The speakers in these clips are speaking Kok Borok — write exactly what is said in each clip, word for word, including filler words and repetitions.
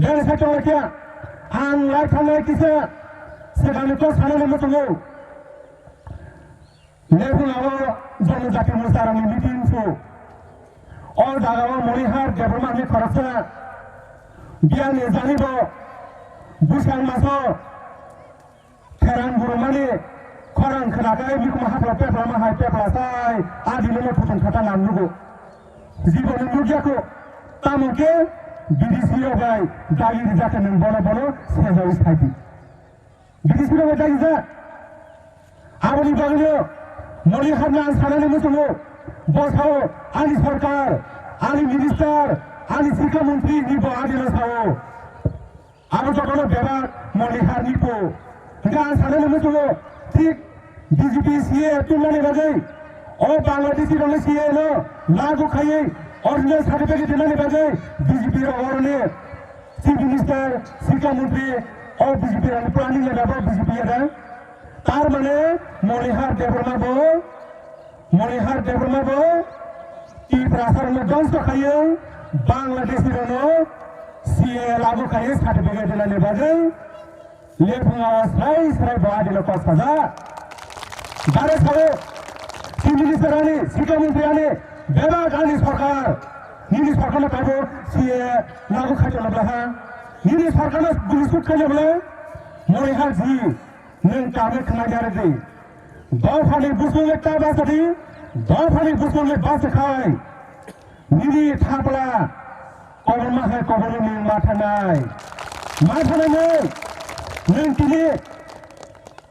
Bel se tongkha, ang lai thangnai kisa, se gani kok sanani muchungo. Lephung abo jonojati morsarokni meeting su. O jagao Monihar Debbarma ni khoroksa biyani jani bo bwsang maso Kherang burumani khorang khwnakhai mikhumu hapla pepla ma hai pepla sai adilino thutung khata nang nugo. Jiboni nukya kho, tamo khe B D C rok bai dagi rijak khe nwng bono bono sejawi sai di. B D C rok bai dagi ja. Aboni bagwino Moniharno ang sanani muchungo, bosao ani sorkar, ani minister, ani sikha montri ni bo adilo sao. Abo jotono bebak Moniharni po. Hingke ang sanani muchungo, thik B J P C A A tumnani bagwi, o Bangladeshi rokni C A A no lagu khaiwi original certificate rinani bagwi B J P rok oroni Chief Minister, Sikha Montri, o B J P rokni planning ya bo B J P ya da. Tar mane Monihar Debbarma bo Monihar Debbarma bo Tiprasa rokno dongso khaiwi Bangladeshi rokno C A A lagu khaiwi certificate rinani bagwi lephung o srai srai bo adilo kok sajak. Dare sao Chief Minister ani, Sikha Montri ani, bebak ani sorkar, nini sorkarno kaibo C A A lagu khai tongna blaha, nini sorkarno gulisuk khai tongna blaha, Monihar ji, nwng kami khna gare di. Dophani busungni ta basa di, dophani busungni basa khai. Nini thapla, koborma hai koborma nwng mathanai. Mathanai nwng, nwng tini,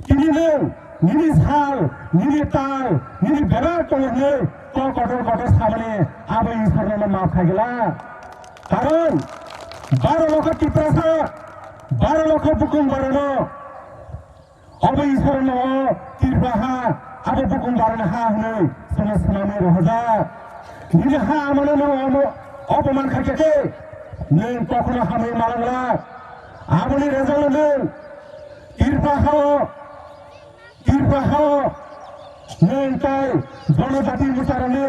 tini nwng, nini sal, nini tal, nini bebak tongmani kok kotor kotor samani abo Iswrno map khaigwla. Karon, baro lokho Tiprasa, baro lokho bukung barano, Obo Iswrno o Tripura ha, abo bukung barani ha hwnwi chwngno swnamwi rohorjak. Nini ha amano nwng omo-, oboman khaikha khe, nwng kokhono hamwi malangla. Aboni result-o nwng Tripura ha-o, Tripura ha-o nwng tei jonojati mwcharokni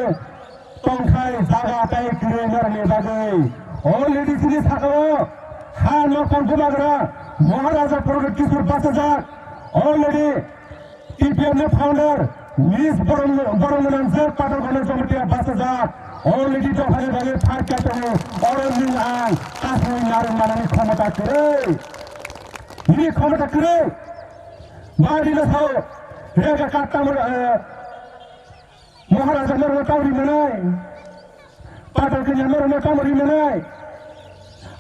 tongthai jaga tei kwrwi norokni bagwi. Already chini sakao ha nokthar bubagra Maharaja Pradyot Kishore bachajak. Already T P F ni founder Miss Borom, Borom Gwnang J Pathak Gana Jamatia bachajak. Already dophani bagwi phaikha tongo. Oro nwng ang kasui narwk manani khomota kwrwi. Nini khomota kwrwi. Bagwi no sao. Rega katta mo, eh, Maharaja norokno tamo ri manai? Patal kanya norokno tamo ri manai?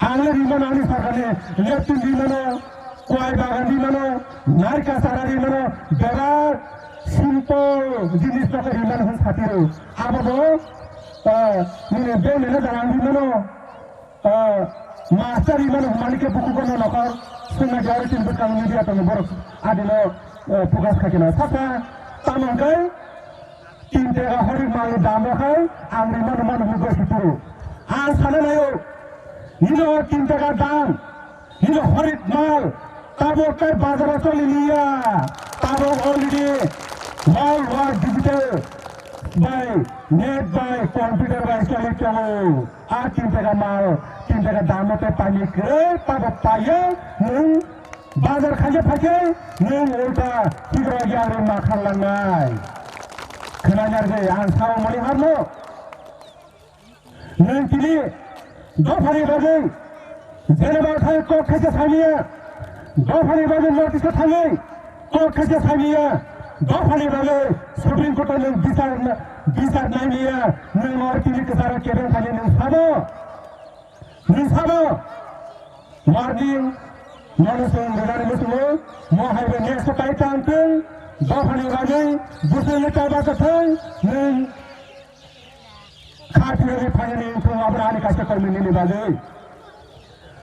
Ang le ri mano, ani sarkar ni leptin ri mano, kwai bagan ri mano, narikal chara ri mano, bebak simple jinis no khe ri mano hwn satiro. Abo bo, eh, nini bank manager ang ri mano. Ah, master imano hwnmani khe bukugo no nokhor swngna jari tin bwskang media tongo borok adino, ah, focus khaikhe no sasa tamo hwnkhe tin taka horik malni dam rok hai ang rimano mano hwnwi gosi phuru. Ang sana naio, nino tin taka dam, nino horik mal, Tabuk tei bazaro choli liya. Tabuk already world war digital bai, net bai, computer bai choli tongo. A tin taka mal, tin taka damo tei paini kwrwi tabuk paiya. Nwng bazar khaikhe phaikhe nwng ulta higrok yagrwi ma kharlangnai. Khwnanyargwi ang sao mani harno. Nwng tini dophani bagwi jeneba thai kok khaisa saimiya, dophani bagwi notice thangwi kok khaisa saimiya, dophani bagwi Supreme Court o nwng bichar, bichar naimiya, nwng or tini kwcharo kebeng thani nwng sabo, nwng sabo warning nono chwng rinani muchungo, mo hai bai next o kai tang thung, dophani bagwi bwswngni kaiba kwthwng nwng Kha phirogwi phainani wngthung, abo ani kaisa kormi nini bagwi.